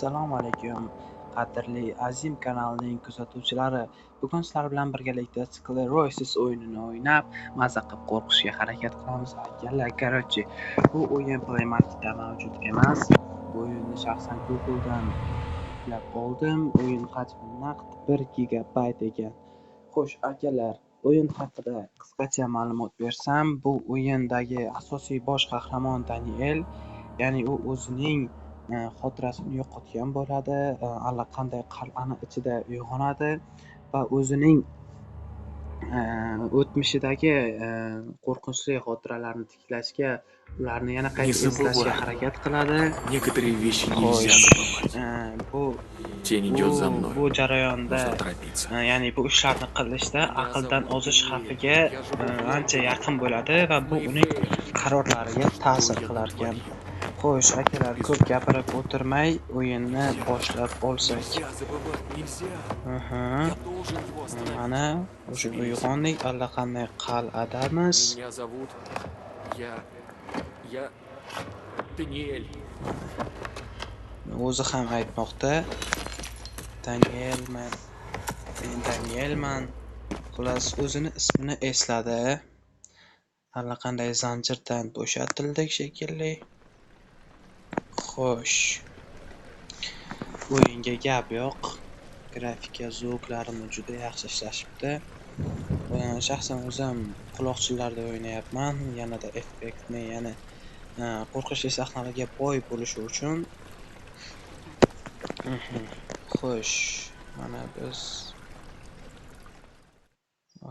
Assalomu alaykum, qadrli Azim kanalining kuzatuvchilari. Bugun sizlar bilan birgalikda Sclerosis o'yinini o'ynab, maza qilib qo'rqishga harakat qilamiz. Akalar, короче, bu o'yin Play Marketda mavjud emas. Bu o'yinni shaxsan Google'dan yuklab oldim. O'yin hajmi naqd 1 gigabayt ekan. Xo'sh, akalar, o'yin haqida qisqacha ma'lumot bersam, bu o'yindagi asosiy bosh qahramon Daniel, ya'ni u o'zining xotirasini yo'qotgan bo'ladi, allaqanday qal'ani ichida uyg'onadi va o'zining o'tmishidagi qo'rqinchli xotiralarni tiklashga, ularni yana qayta eslashga harakat qiladi. Некоторые вещи нельзя забывать. Bu Тень идет за мной. Bu jarayonda, Нужно торопиться. Ya'ni bu ishlarni qilishda aqldan ozish xavfiga ancha yaqin bo'ladi va bu uning qarorlariga ta'sir qilar ekan. Xo'sh, akalar, ko'p gapirib o'tirmay o'yinni boshlab olsak. Mana o'sha uyg'ondik, allaqanday qal'adamiz. Меня зовут я Даниэль. O'zi ham aytmoqda. Danielman. Men Danielman. Xullas, o'zini ismini esladi. Allaqanday zanjirdan bo'shatildik shekilli. Xo'sh. O'yinga gap yo'q. Grafika, zvuklarini juda yaxshi ishlashibdi. Shaxsan o'zim quloqchinlarda o'ynayapman. Yanada effektni, ya'ni qo'rqinchli sahnalarga boy bo'lishi uchun. Xo'sh, mana biz.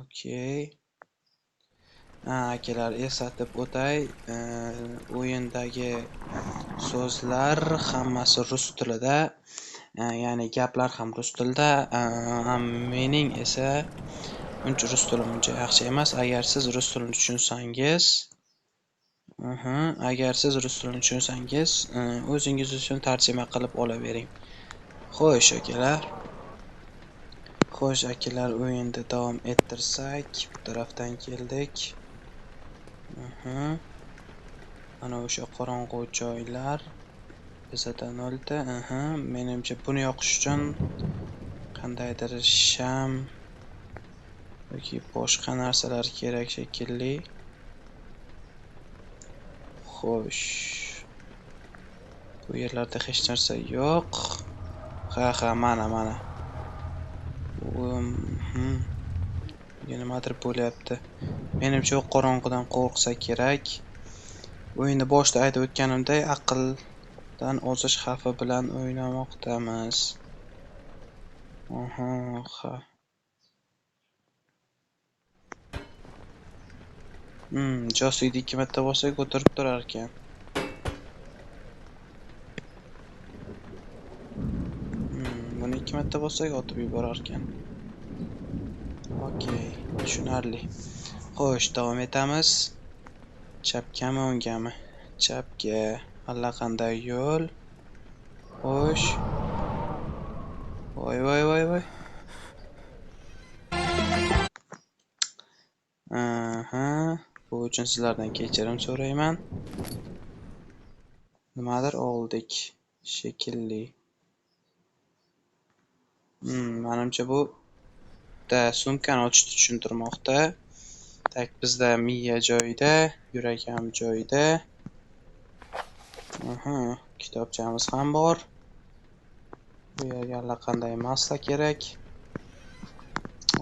Okey. Akalar, eslatib o'tay, o'yindagi so'zlar hammasi rus tilida, ya'ni gaplar ham rus tilida. Mening esa uncha rus tilim uncha yaxshi emas. Agar siz rus tilini tushunsangiz, agar siz rus tilini tushunsangiz, o'zingiz uchun tarjima qilib olavering. Xo'sh, akalar. Xo'sh, akalar, o'yinni davom ettirsak, bu tarafdan keldik. Mana o'sha qorong'u joylar bizada nolta. Menimcha buni yoqish uchun qandaydir sham yoki boshqa narsalar kerak shekilli. Xo'sh. Bu yerlarda hech narsa yo'q. Ha, mana, mana. Nimadir bo'lyapti. Menimcha u qorong'udan qo'rqsa kerak. O'yinni boshida aytib o'tganimdek, aqldan ozish xavfi bilan o'ynamoqdamiz. Ha. Joystickni 2 marta bossak o'tirib turar ekan. Buni 2 marta bossak otib yuborar ekan. Okey, tushunarli. Xo'sh, davom etamiz. Chapgami, o'nggami? Chapga. Allaqanday yo'l. Xo'sh. Voy, voy, voy, voy. Aha, bu uchun sizlardan kechirim so'rayman. Nimadir oldik shekilli. Menimcha bu da sumkani ochishni tushuntirmoqda. Tak, bizda miya joyida, yurak ham joyida. Kitobchamiz ham bor. Bu yerga allaqanday masla kerak.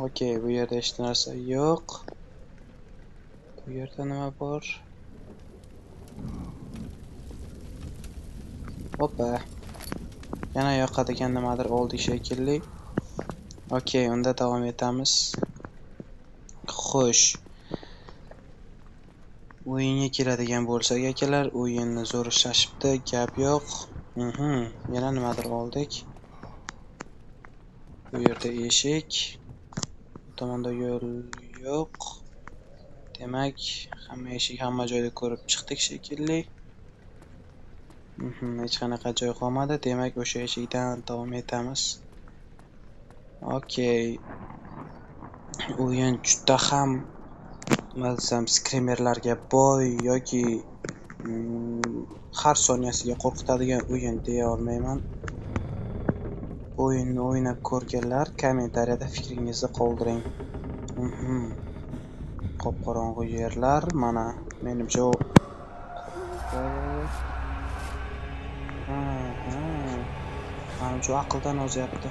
Okey, bu yerda hech narsa yo'q. Bu yerda nima bor? Hoppa. Yana yoqadigan nimadir oldik shekilli. Okey, unda davom etamiz. Xo'sh. O'yinga keladigan bo'lsak, akalar, o'yinni zo'r ishlashibdi, gap yo'q. Yana nimadir oldik. Bu yerda eshik. Bu tomonda yo'l yo'q. Demak, hamma eshik hamma joyda ko'rib chiqdik shekilli. Hech qanaqa joy qolmadi. Demak, o'sha eshikdan davom etamiz. Okey. O'yin juda ham, nima desam, skrimerlarga boy yoki har soniyasiga qo'rqitadigan o'yin deya olmayman. Bu o'yinni o'ynab ko'rganlar kommentariyada fikringizni qoldiring. Qop-qorong'u yerlar, mana menimcha u manimcha u aqldan ozyapti.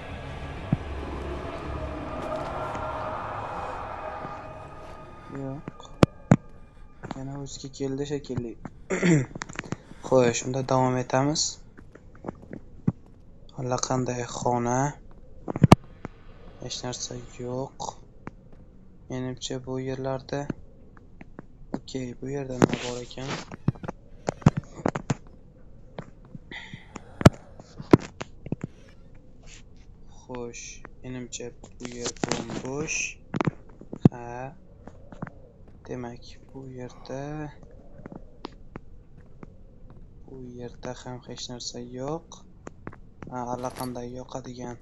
Yo'q. Yana o'ziga keldi shekilli. Xo'sh, unda davom etamiz. Allaqanday xona. Hech narsa yo'q. Menimcha bu yerlarda. Okey, bu yerda nima bor ekan? Xo'sh, menimcha bu yer bo'm-bo'sh. Ha. Demak, bu yerda ham hech narsa yo'q. Allaqanday yoqadigan,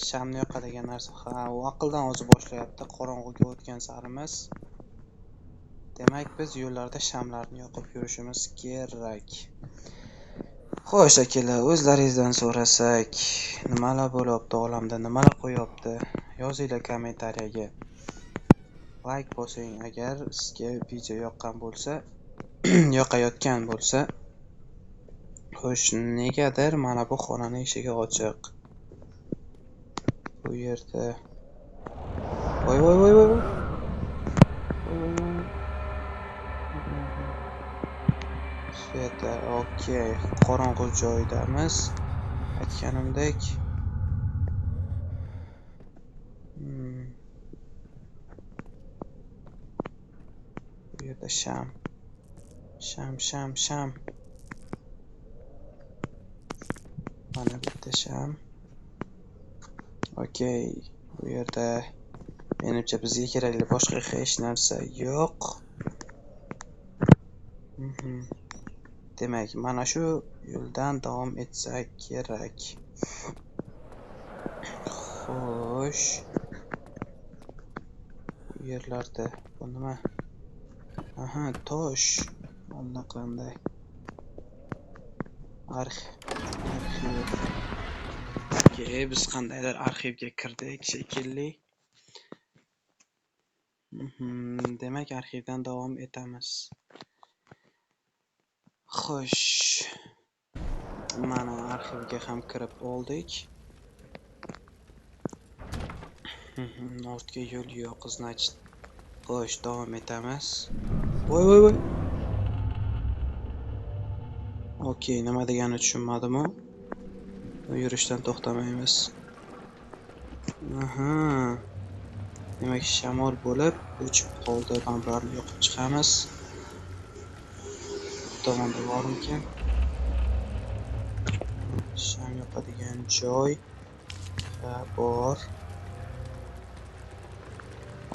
shamni yoqadigan narsa. Ha, u aqldan o'zi boshlayapti, qorong'uga o'tgan sarimiz. Demak, biz yo'llarda shamlarni yoqib yurishimiz kerak. Xo'sh, akalar, o'zlaringizdan so'rasak, nimalar bo'lyapti olamda, nimalar qo'yapti? Yozinglar kommentariyaga. Like bosing agar sizga video yoqqan bo'lsa, yoqayotgan bo'lsa. Xo'sh, negadir mana bu xonaning eshigi ochiq. Bu yerda voy voy voy voy. Voy voy voy. Sveta, okey, qorong'u joydamiz. Aytganimdek. Bu yerda sham. Sham, sham, sham. Mana bitta sham. Okey, bu yerda menimcha bizga kerakli boshqa hech narsa yo'q. Demak, mana shu yo'ldan davom etsak kerak. Xo'sh. Bu yerlarda bu nima? Aha, tosh. Allaqanday. Arxiv. Okey, biz qandaydir arxivga kirdik shekilli. Demak, arxivdan davom etamiz. Xo'sh. Mana arxivga ham kirib oldik. Ortga yo'l yo'q, значит. Xo'sh, davom etamiz. Voy voy voy. Okey, nima deganini tushunmadim-u. Yurishdan to'xtamaymiz. Aha. Demak, shamol bo'lib o'chib qoldi. Lampalarni yoqib chiqamiz. Bu tomonda bormikan? Sham yoqadigan joy. Ha, bor.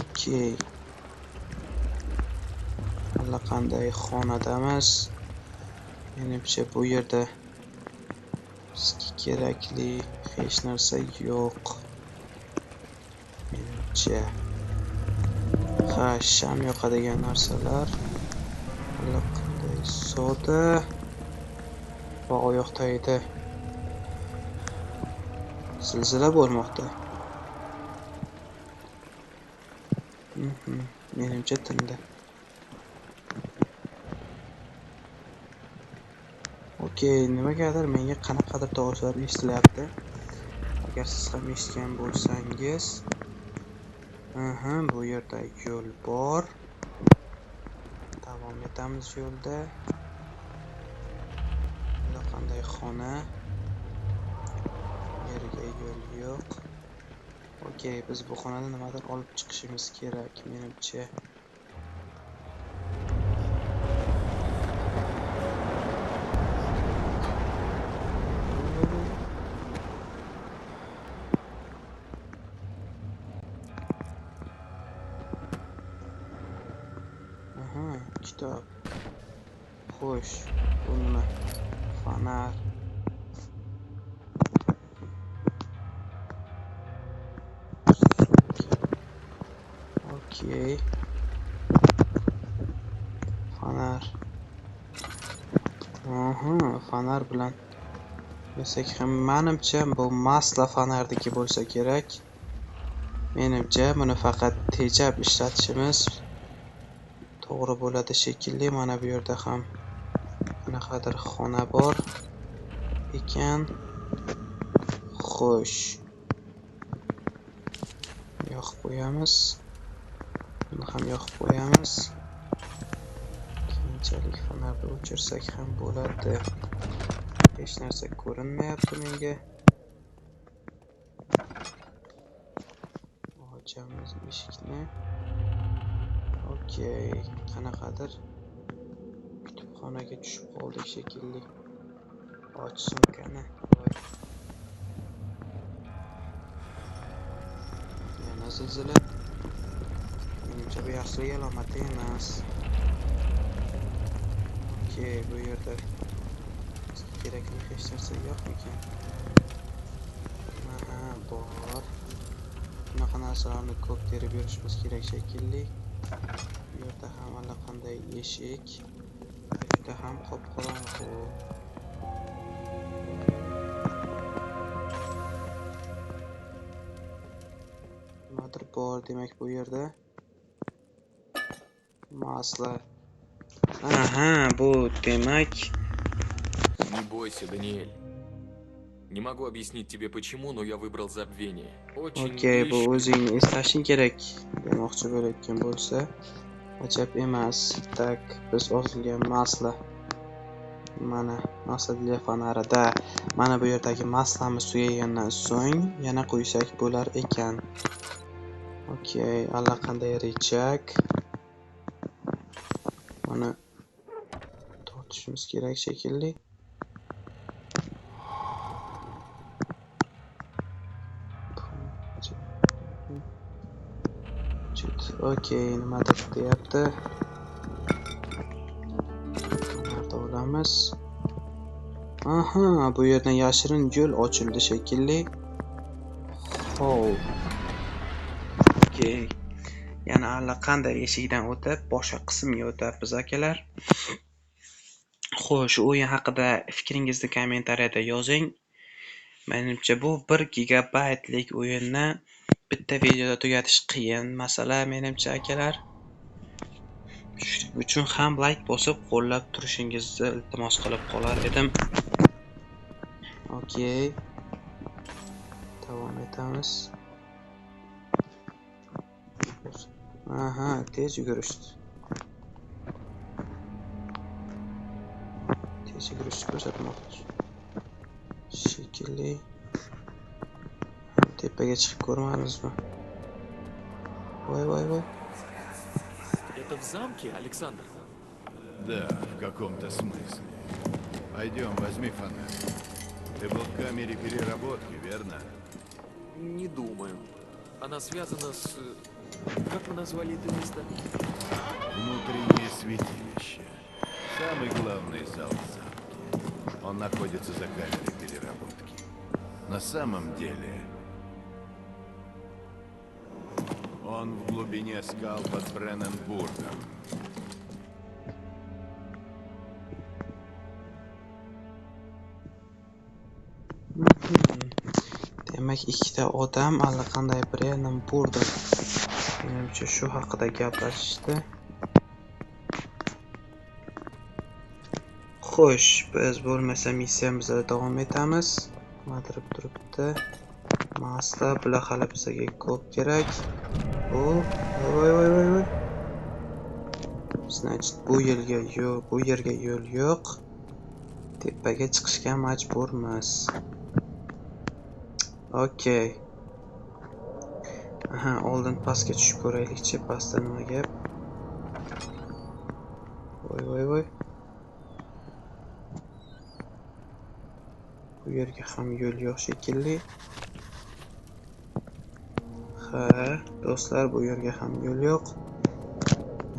Okey. Allaqanday xonadamiz. Menimcha bu yerda bizga kerakli hech narsa yo'q. Menimcha. Ha, sham yoqadigan narsalar. Allaqanday soda va oyoq tagida zilzila bo'lmoqda. Menimcha tindi. Okey, nimagadir menga qanaqadir tovushlar eshitilyapti. Agar siz ham eshitgan bo'lsangiz. Aha, bu yerda yo'l bor. Davom etamiz yo'lda. Qanday xona? Yerga yo'l yo'q. Okey, biz bu xonadan nimadir olib chiqishimiz kerak, menimcha. Aha, kitob. Xo'sh, bu nima? Fonar. Okey. Fonar. Aha, fonar bilan Desak ham menimcha bu masla fonardiki bo'lsa kerak. Menimcha buni faqat tejab ishlatishimiz to'g'ri bo'ladi shekilli. Mana bu yerda ham qanaqadir xona bor ekan. Xo'sh. Yoqib qo'yamiz. Buni ham yoqib qo'yamiz. Keyinchalik fonarni o'chirsak ham bo'ladi. Hech narsa ko'rinmayapti menga. Ochamiz eshikni. Okey, qanaqadir kutubxonaga tushib qoldik shekilli. Och sumkani. Voy. Yana zilzila. Menimcha bu yaxshilik alomati emas. Okey, bu yerda bizga kerakli hech narsa yo'qmikan? Aha, bor. Bunaqa narsalarni ko'p terib yurishimiz kerak shekilli. Bu yerda ham allaqanday eshik. Juda ham qop-qorong'u. Nimadir bor demak bu yerda. Masla. Aha, bu demak. Не бойся, Даниэль. Не могу объяснить тебе почему, но я выбрал забвение. Очень Okey, bu ищу. o'zingni eslashing kerak demoqchi bo'layotgan bo'lsa, ajab emas. Tak, biz osilgan masla. Mana masla для fonarida. Mana bu yerdagi maslamiz tugagandan so'ng yana quysak bo'lar ekan. Okey, allaqanday richak. Mana tortishimiz kerak shekilli. Okey, nimadir deyapti. Bularni olamiz. Aha, bu yerdan yashirin yo'l ochildi shekilli. Xo'p. Okey. Yana allaqanday eshikdan o'tib, boshqa qismga o'tyapmiz akalar. Xo'sh, o'yin haqida fikringizni kommentariyada yozing. Menimcha bu 1 gigabaytlik o'yinni bitta videoda tugatish qiyin masala menimcha akalar. Shuning uchun ham like bosib qo'llab turishingizni iltimos qilib qolar edim. Okey. Davom etamiz. Aha, tez yugurishdi. Tez yugurishni ko'rsatmoqchi. Shekilli. Tepaga chiqib ko'rmadingizmi? Voy voy voy. Это в замке, Александр? Да, в каком-то смысле. Пойдем, возьми фонарь. Ты был в камере переработки, верно? Не думаю. Она связана с... Как мы назвали это место? Внутреннее святилище. Самый главный зал в замке. Он находится за камерой переработки. На самом деле... Он в глубине скал под Бренненбургом. Demak, ikkita odam allaqanday Brennenburgda. Menimcha shu haqida gaplashishdi. Xo'sh, biz bo'lmasa missiyamizda davom etamiz. Nimadir turibdi. Masla, bular hali bizga ko'p kerak. O, voy voy voy voy. Значит, bu yerga yo'q, bu yerga yo'l yo'q. Tepaga chiqishga majburmiz. Okey. Aha, oldin pastga tushib ko'raylikchi, pastda nima gap? Voy voy voy. Bu yerga ham yo'l yo'q shekilli. Ha, do'stlar, bu yerga ham yo'l yo'q.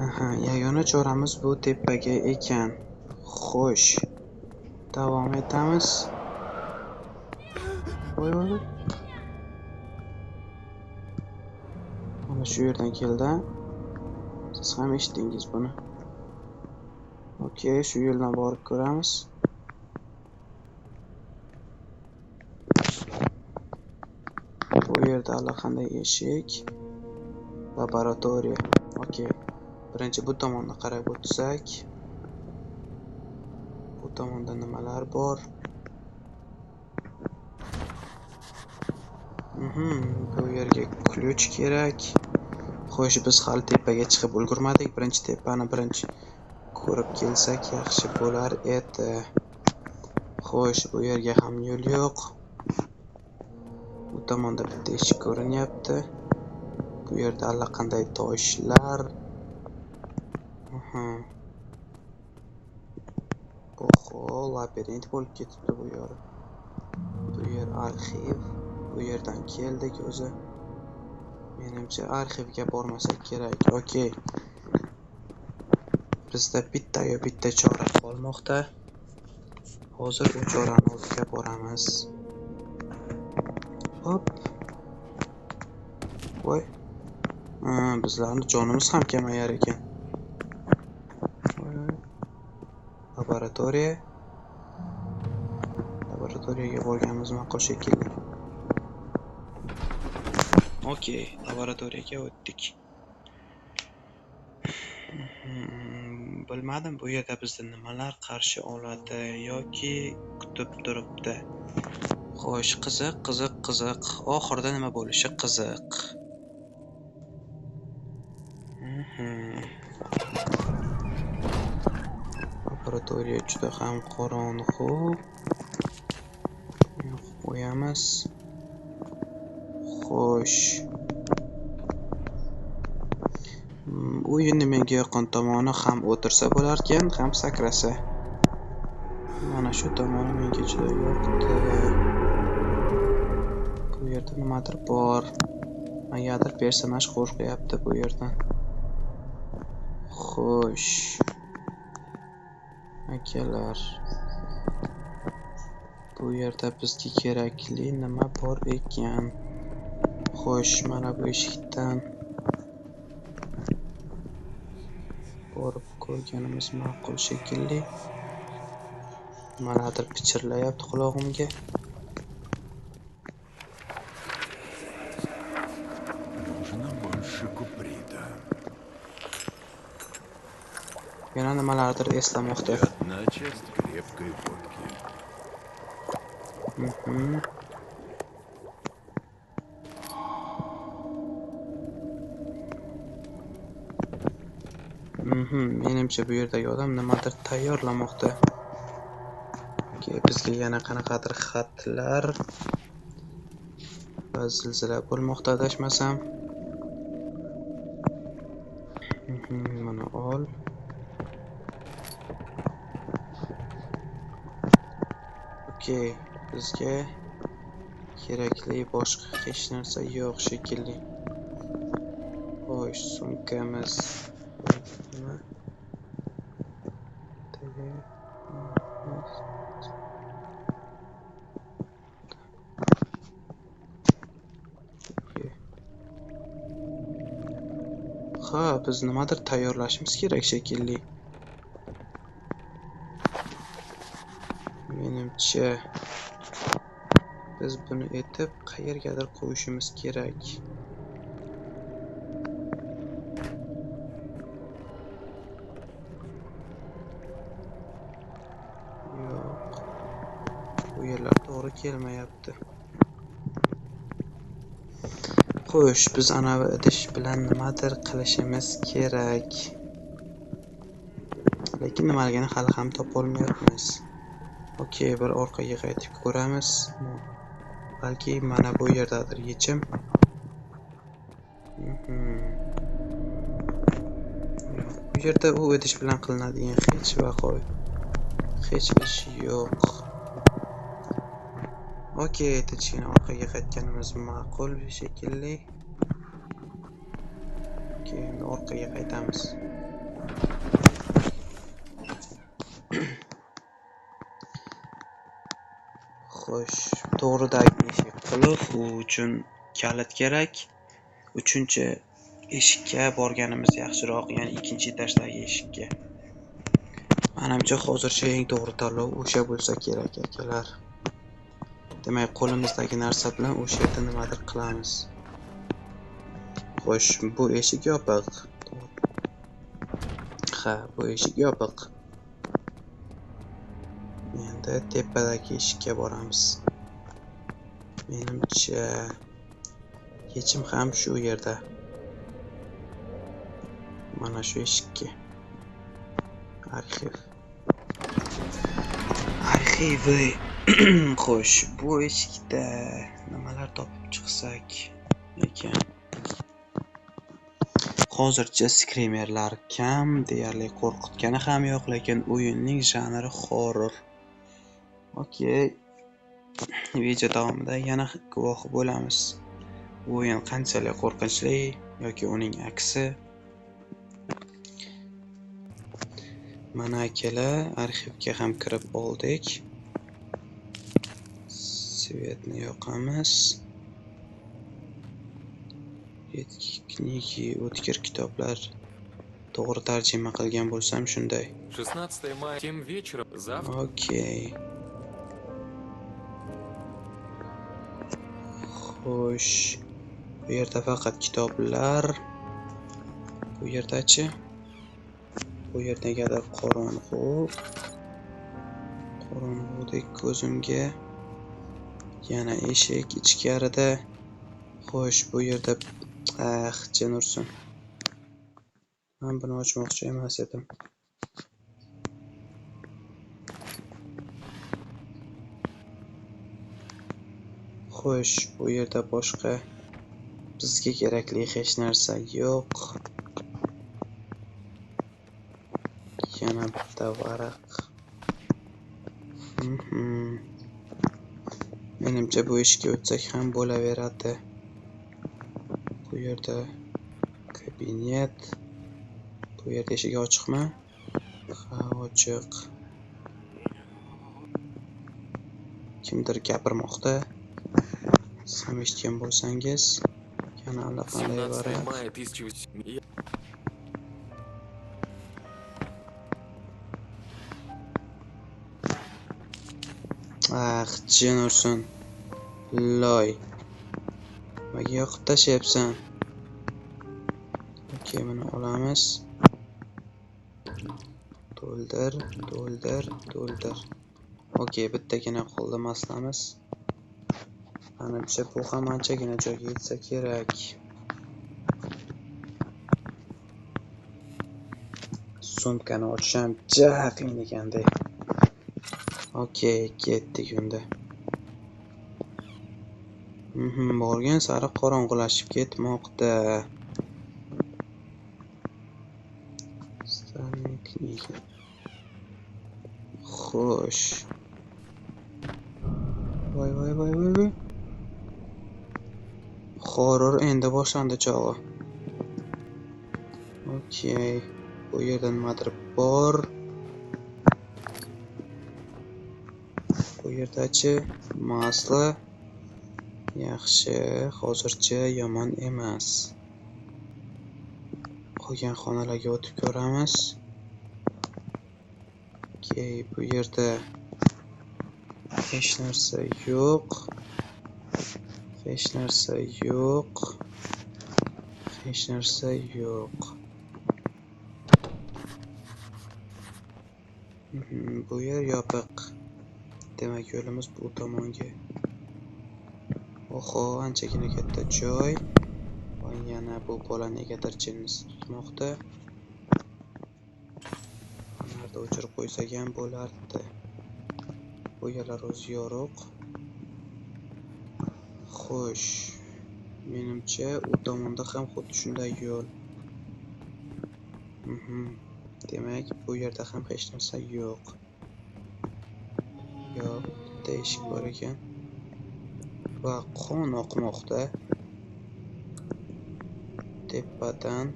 Aha, yagona choramiz bu tepaga ekan. Xo'sh. Davom etamiz. Voy voy voy. Mana shu yerdan keldi. Siz ham eshitdingiz buni. Okey, shu yo'ldan borib ko'ramiz. yerda allaqanday eshik. Laboratoriya. Okey. Birinchi bu tomonni qarab o'tsak. Bu tomonda nimalar bor? Bu yerga ключ kerak. Xo'sh, biz hali tepaga chiqib ulgurmadik. Birinchi tepani birinchi ko'rib kelsak yaxshi bo'lar edi. Xo'sh, bu yerga ham yo'l yo'q. Bu tomonda bitta eshik ko'rinyapti. Bu yerda allaqanday toshlar. Oho, labirint bo'lib ketibdi bu yer. Bu yer arxiv. Bu yerdan keldik o'zi. Menimcha arxivga bormasak kerak. Okey. Bizda bitta-yu bitta chora qolmoqda. Hozir u chorani oldiga boramiz. Hop. Voy. Bizlarning jonimiz ham kamayar ekan. Laboratoriya. Laboratoriyaga borganimiz ma'qul shekilli. Okey, laboratoriyaga o'tdik. Bilmadim bu yerda bizni nimalar qarshi oladi yoki kutib turibdi. Xo'sh, qiziq, qiziq, qiziq. Oxirida nima bo'lishi qiziq. Laboratoriya juda ham qorong'u. Yoqib qo'yamiz. Xo'sh. O'yinni menga yoqqan tomoni ham o'tirsa bo'larkan, ham sakrasa. Mana shu tomoni menga juda yoqdi. Bu yerda nimadir bor. Nimagadir personaj qo'rqyapti bu yerdan. Xo'sh. Akalar. Bu yerda bizga kerakli nima bor ekan? Xo'sh, mana bu eshikdan borib ko'rganimiz ma'qul shekilli. Nimalardir pichirlayapti qulog'imga. Нужно больше куприта. Yana nimalardir eslamoqda. Одна часть крепкой водки. Menimcha bu yerdagi odam nimadir tayyorlamoqda. Okey, bizga yana qanaqadir xatlar va zilzila bo'lmoqda adashmasam. Mana ol. Okey, bizga kerakli boshqa hech narsa yo'q shekilli. Xo'sh, sumkamiz. Nima? Ha, biz nimadir tayyorlashimiz kerak shekilli. Menimcha biz buni etib qayergadir qo'yishimiz kerak. Yo'q. Bu yerlar to'g'ri kelmayapti. Xo'sh, biz anavi idish bilan nimadir qilishimiz kerak. Lekin nimaligini hali ham topolmayapmiz. Okey, bir orqaga qaytib ko'ramiz. Balki mana bu yerdadir yechim. Bu yerda u idish bilan qilinadigan hech vaqo, hech ish yo'q. Okey, tinchgina orqaga qaytganimiz ma'qul shekilli. Okey, endi orqaga qaytamiz. Xo'sh, to'g'ridagi eshik qulf, u uchun kalit kerak. Uchinchi eshikka borganimiz yaxshiroq, ya'ni ikkinchi etajdagi eshikka. Manimcha hozircha eng to'g'ri tanlov o'sha bo'lsa kerak, akalar. Demak, qo'limizdagi narsa bilan o'sha yerda nimadir qilamiz. Xo'sh, bu eshik yopiq. Ha, bu eshik yopiq. Endi tepadagi eshikka boramiz. Menimcha yechim ham shu yerda. Mana shu eshikka. Arxiv. Arxivi. Xo'sh, bu eshikda nimalar topib chiqsak ekan? Hozircha skrimerlar kam, deyarli qo'rqitgani ham yo'q, lekin o'yinning janri horror. Okey. Video davomida yana guvohi bo'lamiz. Bu o'yin qanchalik qo'rqinchli yoki uning aksi. Mana akalar, arxivga ham kirib oldik. Svetni yoqamiz. Редкие o'tkir kitoblar. To'g'ri tarjima qilgan bo'lsam shunday. 16 мая, тем вечером, завтра. Okey. Xo'sh, bu yerda faqat kitoblar. Bu yerdachi? Bu yer negadir qorong'u. Qorong'udek ko'zimga. Yana eshik ichkarida. Xo'sh, bu yerda jin ursin. Men buni ochmoqchi emas edim. Xo'sh, bu yerda boshqa bizga kerakli hech narsa yo'q. Yana bitta varaq. Menimcha bu eshikka o'tsak ham bo'laveradi. Bu yerda kabinet. Bu yerda eshik ochiqmi? Ha, ochiq. Kimdir gapirmoqda. Siz ham eshitgan bo'lsangiz, yana allaqanday varaq. Ah, jin ursin. Loy. Nimaga yoqib tashlayapsan? Okey, buni olamiz. To'ldir, to'ldir, to'ldir. Okey, bittagina qoldi maslamiz. Manimcha bu ham anchagina joyga yetsa kerak. Sumkani ochish ham ja qiyin ekanda. Okey, ketdik unda. Borgan sari qorong'ulashib ketmoqda. Xo'sh. Voy voy voy voy voy. Horror endi boshlandi chog'i. Okey, bu yerda nimadir bor. Bu yerdachi masla. Yaxshi, hozircha yomon emas. Qolgan xonalarga o'tib ko'ramiz. Okey, bu yerda hech narsa yo'q. Hech narsa yo'q. Hech narsa yo'q. Bu yer yopiq. Demak, yo'limiz bu tomonga. Oho, anchagina katta joy. Va yana bu bola negadir jinnisi tutmoqda. Fonarni o'chirib qo'ysak ham bo'lardi. Bu yerlar o'zi yorug'. Xo'sh, menimcha u tomonda ham xuddi shunday yo'l. Demak, bu yerda ham hech narsa yo'q. Yo'q, bitta eshik bor ekan. Va qon oqmoqda. Tepadan.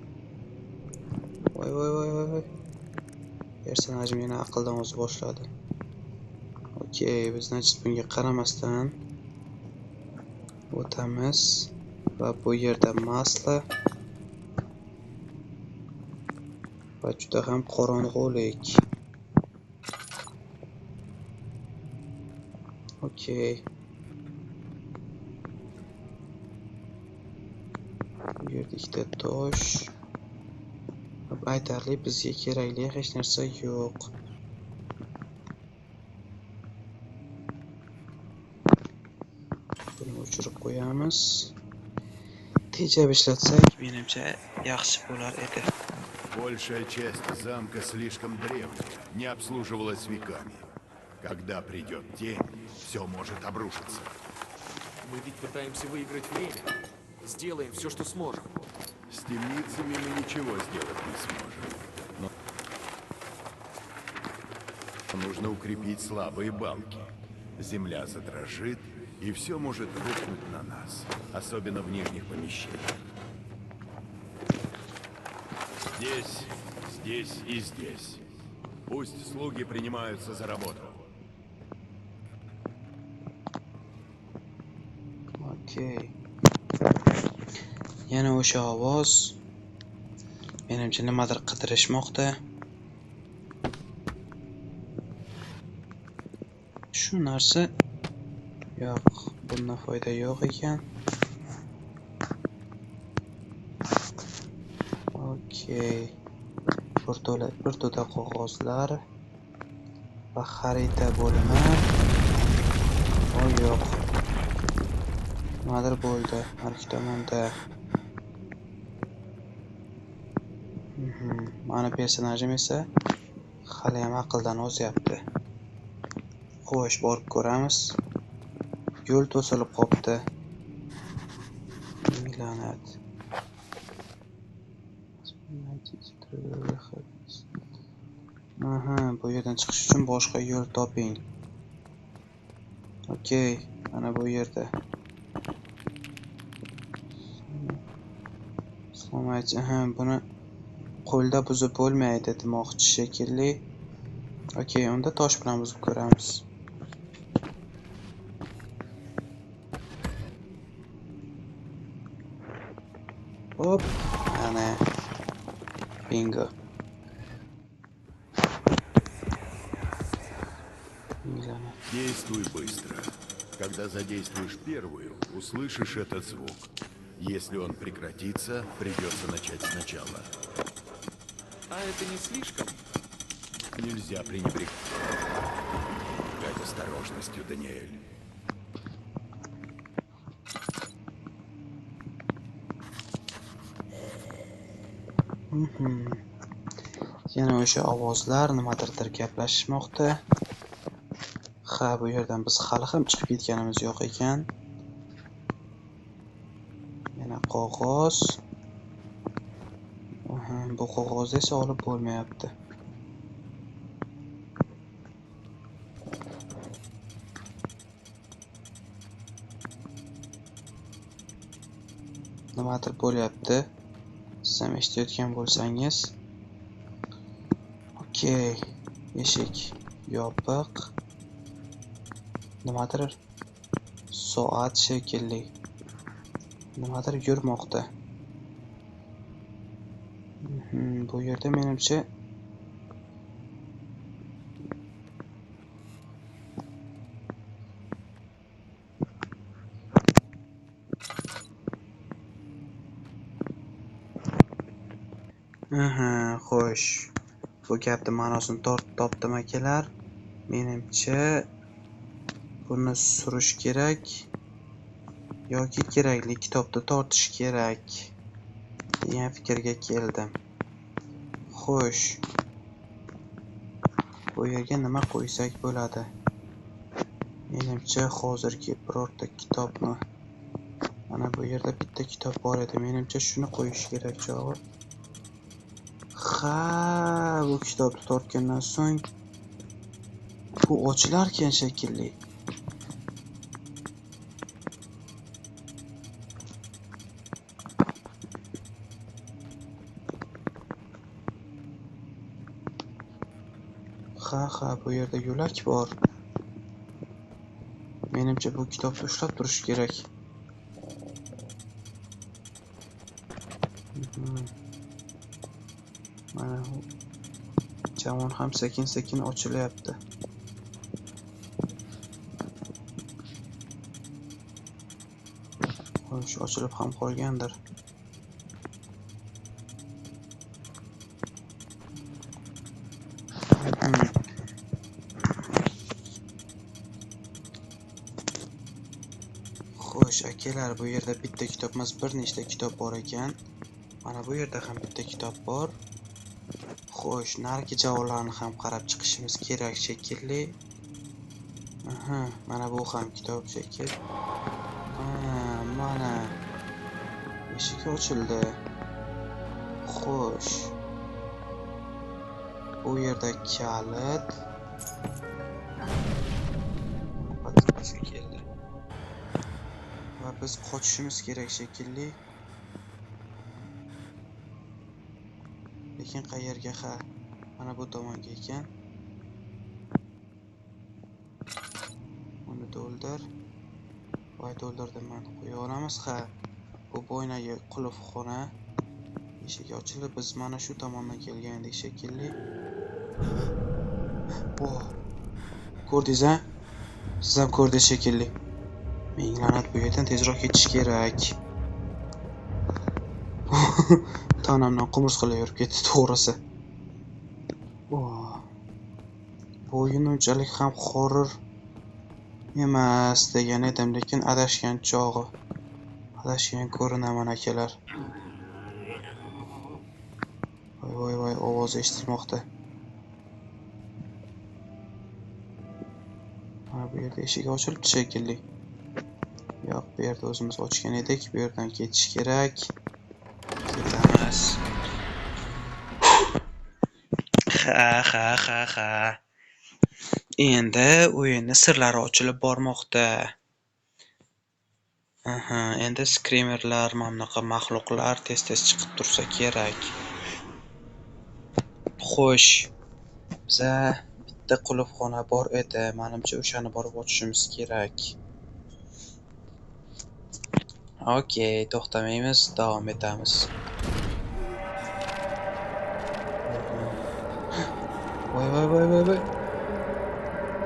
Voy voy voy voy voy. Personajim yana aqldan o'zi boshladi. Okey, biz значит bunga qaramasdan o'tamiz va bu yerda masla va juda ham qorong'ulik. Okey. Bu yerda ikkita tosh. Aytarli bizga kerakli hech narsa yo'q. Buni o'chirib qo'yamiz. Tejab ishlatsak, menimcha yaxshi bo'lar edi. Большая часть замка слишком древняя, не обслуживалась веками. Когда придет день, все может обрушиться. Мы ведь пытаемся выиграть время. Сделаем все, что сможем. С темницами мы ничего сделать не сможем. Но нужно укрепить слабые балки. Земля задрожит, и все может рухнуть на нас. Особенно в нижних помещениях. Здесь, здесь и здесь. Пусть слуги принимаются за работу. Okey. Yana o'sha ovoz. Menimcha nimadir qidirishmoqda. Shu narsa yo'q, bundan foyda yo'q ekan. Okey. Bir to'da qog'ozlar va xarita bo'limi. O yo'q. Nimadir bo'ldi narigi tomonda. Mani personajim esa hali ham aqldan ozyapti. Xo'sh, borib ko'ramiz. Yo'l to'silib qopti. La'nat. Aha, bu yerdan chiqish uchun boshqa yo'l toping. Okey, mana bu yerda. Aha, buni qo'lda buzib bo'lmaydi demoqchi shekilli. Okey, unda tosh bilan buzib ko'ramiz. Hop, ana. Bingo. Действуй быстро. Когда задействуешь первую, услышишь этот звук. Если он прекратится, придется начать сначала. А это не слишком? Нельзя пренебрегать осторожностью, Даниэль. Yana o'sha ovozlar nimadirdir gaplashishmoqda. Ha, bu yerdan biz hali ham chiqib ketganimiz yo'q ekan. Yana qog'oz. Bu qog'ozni esa olib bo'lmayapti. Nimadir bo'lyapti. Siz ham eshitayotgan bo'lsangiz. Okey, eshik yopiq. Nimadir soat shekilli. Nimadir yurmoqda. Bu yerda menimcha xo'sh. Bu gapni ma'nosini topdim akalar. Menimcha buni surish kerak yoki kerakli kitobni tortish kerak degan fikrga keldim. Xo'sh. Bu yerga nima qo'ysak bo'ladi? Menimcha hozirgi birorta kitobni, mana bu yerda bitta kitob bor edi. Menimcha shuni qo'yish kerak chog'i. Ha, bu kitobni tortgandan so'ng bu ochilarkan shekilli. Ha, bu yerda yo'lak bor. Menimcha bu kitobni ushlab turish kerak. Mana javon ham sekin-sekin ochilyapti. Xo'sh, ochilib ham qolgandir. Akalar, bu yerda bitta kitob emas, bir nechta kitob bor ekan. Mana bu yerda ham bitta kitob bor. Xo'sh, narigi javonlarni ham qarab chiqishimiz kerak shekilli. Aha, mana bu ham kitob shekil. Ha, mana eshik ochildi. Xo'sh. Bu yerda kalit. Podskazka keldi. Va biz qochishimiz kerak shekilli. Lekin qayerga? Ha, mana bu tomonga ekan. Uni to'ldir. Voy, to'ldirdim men. Qo'ya olamiz. Ha, bu boynagi qulfxona eshigi ochildi. Biz mana shu tomondan kelgan edik shekilli. Oh. Ko'rdingiz a? Siz ham ko'rdingiz shekilli. Ming la'nat, bu yerdan tezroq ketish kerak. Tanamdan qumursqalar yurib ketdi, to'g'risi. Oh. Bu o'yin unchalik ham horror emas degan edim, lekin adashgan chog'i. Adashgan ko'rinaman akalar. Voy voy voy, ovoz eshitilmoqda. Mana bu yerda eshik ochilibdi shekilli. Yo'q, bu yerda o'zimiz ochgan edik. Bu yerdan ketish kerak. Ketamiz. Ha ha ha ha. Endi o'yinni sirlari ochilib bormoqda. Aha, endi skrimerlar, mana bunaqa maxluqlar tez-tez chiqib tursa kerak. Xo'sh, biza bitta qulfxona bor edi. Menimcha o'shani borib ochishimiz kerak. Okey, to'xtamaymiz, davom etamiz. Voy voy voy voy voy.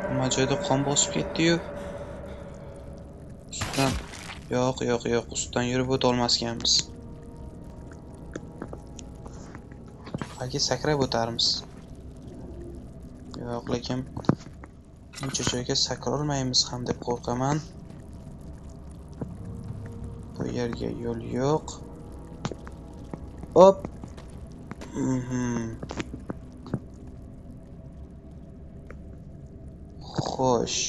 Nima joyda qon bosib ketdi-yu. Ustidan yo'q, yo'q, yo'q, ustidan yurib o'ta olmas ekanmiz. Balki sakrab o'tarmiz. Yo'q, lekin buncha joyga sakra olmaymiz ham deb qo'rqaman. Bu yerga yo'l yo'q. Hop. Xo'sh.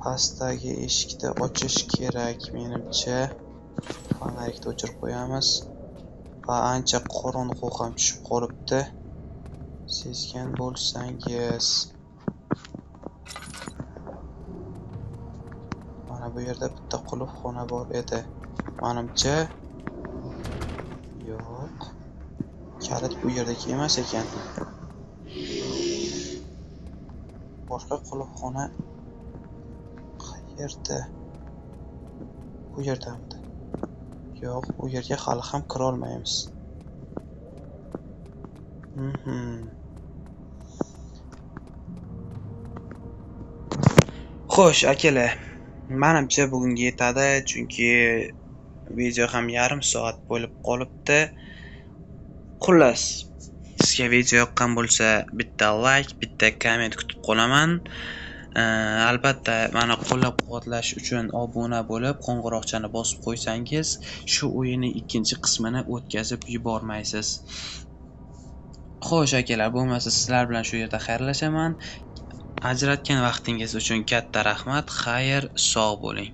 Pastdagi eshikni ochish kerak menimcha. Fonarikni o'chirib qo'yamiz. Va ancha qorong'u ham tushib qolibdi. Sezgan bo'lsangiz. Mana bu yerda bitta qulfxona bor edi. Menimcha yo'q. Kalit bu yerdagi emas ekan. Boshqa qulfxona qayerda? Bu yerdamidi? Yo'q, bu yerga hali ham kira olmaymiz. Xo'sh, akalar, menimcha bugunga yetadi, chunki video ham yarim soat bo'lib qolibdi. Xullas, sizga video yoqqan bo'lsa, bitta like, bitta komment kutib qolaman. Albatta, meni qo'llab-quvvatlash uchun obuna bo'lib, qo'ng'iroqchani bosib qo'ysangiz, shu o'yinning ikkinchi qismini o'tkazib yubormaysiz. Xo'sh, akalar, bo'lmasa sizlar bilan shu yerda xayrlashaman. Ajratgan vaqtingiz uchun katta rahmat. Xayr, sog' bo'ling.